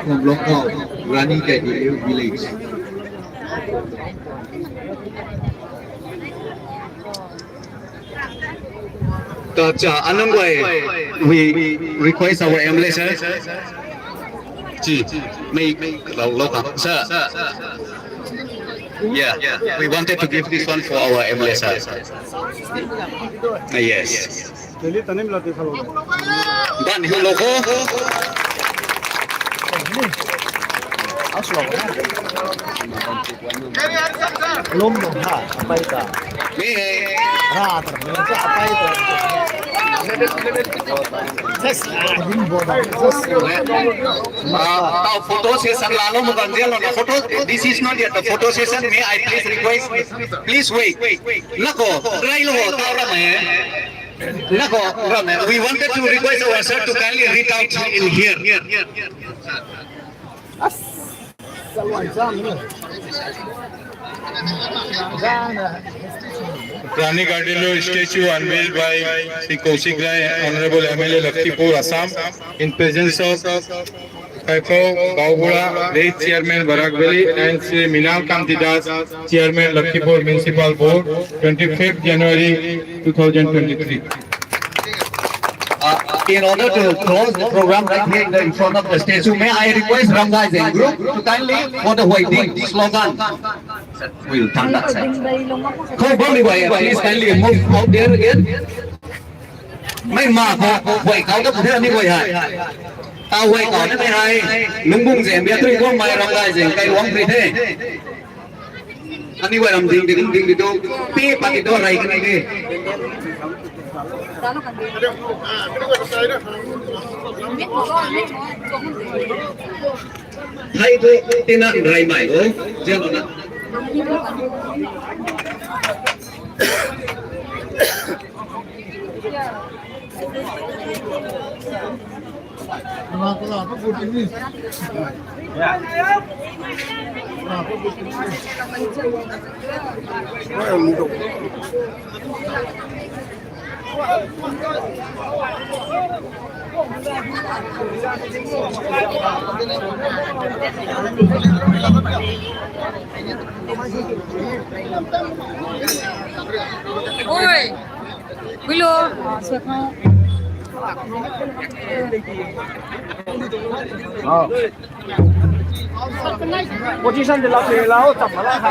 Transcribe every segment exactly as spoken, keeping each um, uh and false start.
From Longkhaw, Rani Gaidi Village. Tacha, anung guay, we request our M L A sir. Ji, may, lo, lo ka, sir. Yeah, we wanted to give this one for our M L A sir. Uh, yes. Dan hiu lo kho. Lum lum ha, apai ta. Ni hei. Ra ta, ni ta apai ta. Just, ah, din bo da. Just. Ah, tau photo session la lo mo kan dia lo na photo. This is not yet the photo session. May I please request? Please wait. Nako, try lo ho, tau ra mai. Nako, ra mai. We wanted to request our sir to kindly read out in here. Rani Gaidinliu statue unveiled by Shri Kaushik Rai, Honorable M L A Lakhipur, Assam, in presence of Kaipho Gaubura, late Chairman Barak Valley, and Shri Minal Kanti Das, Chairman Lakhipur Municipal Board, twenty-fifth January two thousand twenty-three. Uh, in order to close the program right here in, the, in front of the statue, may I request Ramgaijeng group to kindly, for the Huayding slogan. We'll turn that side. Khou bam ni guay, please kindly move out there again. Mei ma khou, huay kau ta puthe ni guay hai. Ta huay kau ni mei hai. Lunggung zeng bia tui khou mei Ramgaijeng kai luang pri the. Ani guay ram ding ding ding ding tu. Pi pati tu rai kan ni. Hai tu tina rai mai o. Jeng na. Oi. Hello. Position de la pe la ho, tam la ha.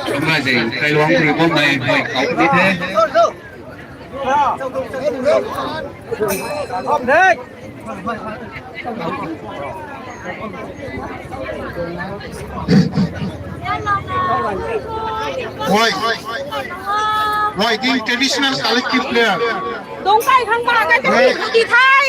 Ramgaijeng kai luang pri bam mei, mei kau ni the. Huay. Huay, the traditional collective player. Dongkai khang ma ka ti thai.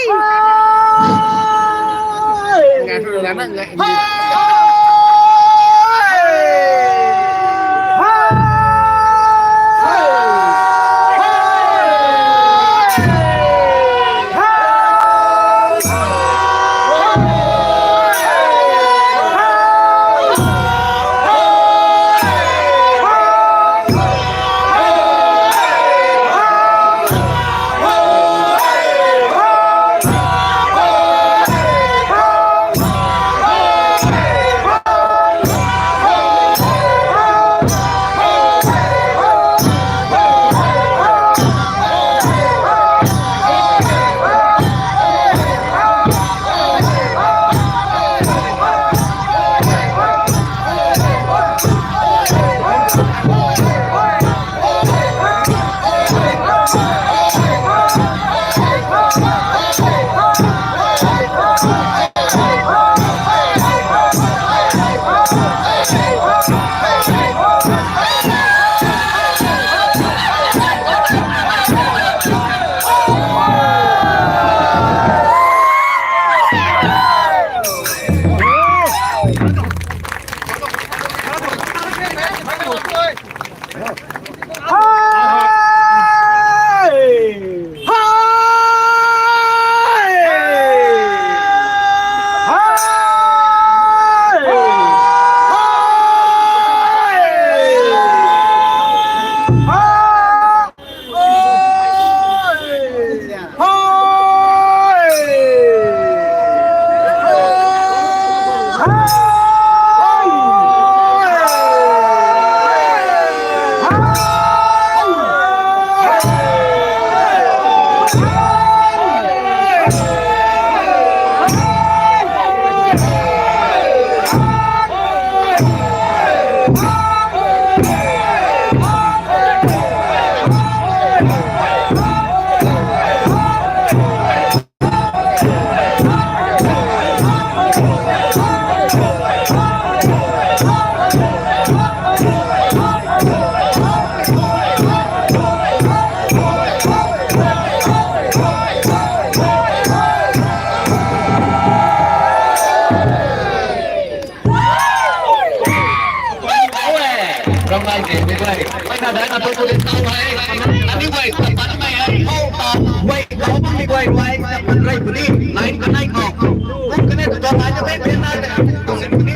Rei puni, line kanei khou. Kum kanei tu ta line kanei phen nai ta. Kum sin puni.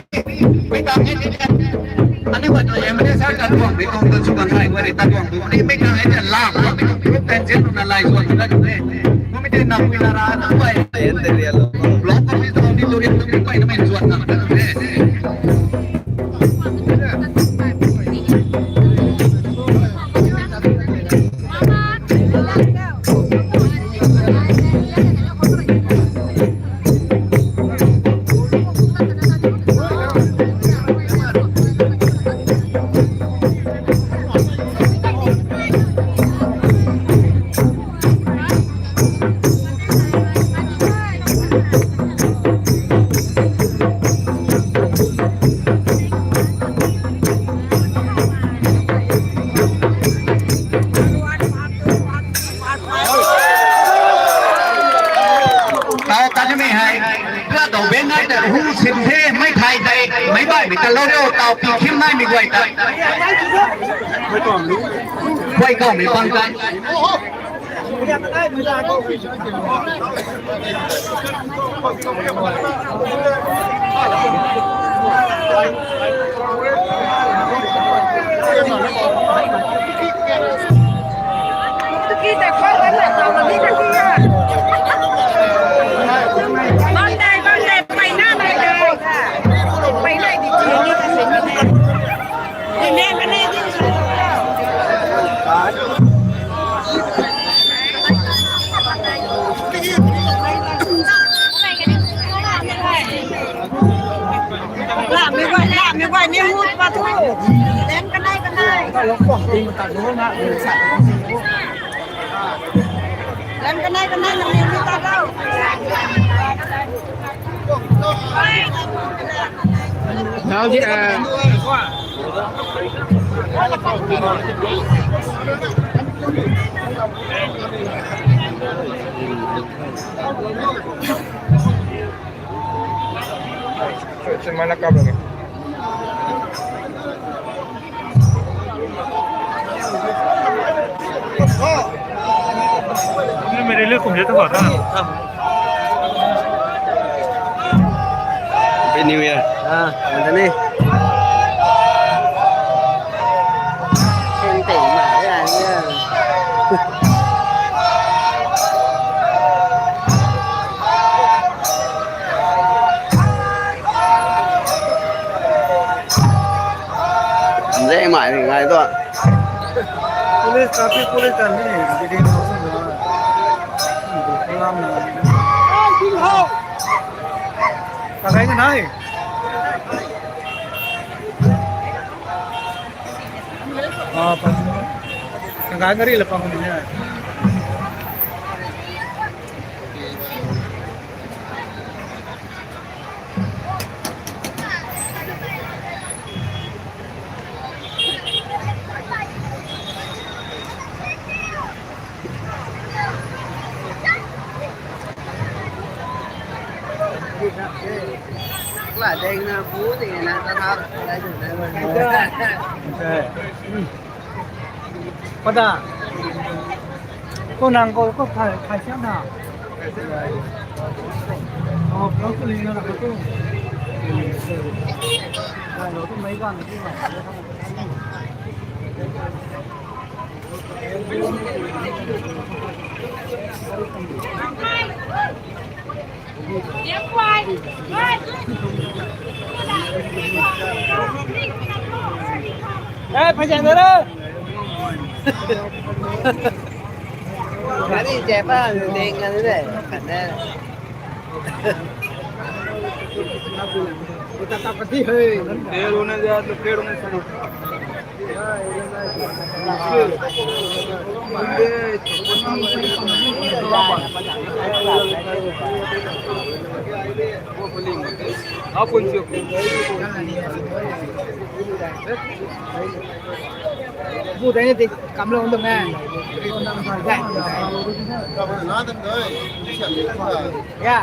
Mei ta nge ni. Ani wa tu M L A sir ta tuang, mei tuang tu chu kan thai wa rei ta tuang tu. Ni mei ta nge ni la. Mei tu tu ten jen na lai zuan ta tu ne. Kum mei te na pui na ra na pai. Block office tu ni tu ri tu pai na mei zuan na ta tu ne. Tau ta nimei hei, tua dou ben nai ta hu sim the, mei thai tei, mei baihmei ta lou rio, tau pi khim naimei guay ta. Guay kaumei pang ta. Lam mei guay, lam mei guay, ni mut pa thu. Lem kanei kanei. Lem kanei kanei, nang ni mut ta lau. Now the, uh, Mere liu kum de tu ta. Happy New Year. Ah, nandani. Khen tei ma ya ni. Nzek mai ni ngai tu. Police, traffic police ta ni, biding house na. Lam na. Ka gai ka nai. Ah, pa. Ka gai gari la pa ni. Pada. Ko nang ko, ko khai, khai siam na. Oh, ko ko ni na ko tu. Khai lo tu mai gan ni. Hey, phai jang na ra. Gari jai pa ding na de, kan de. Uta ta pati hai. Tero na ja, to tero na sa. Bu dai ti kam lo dong e. Ya.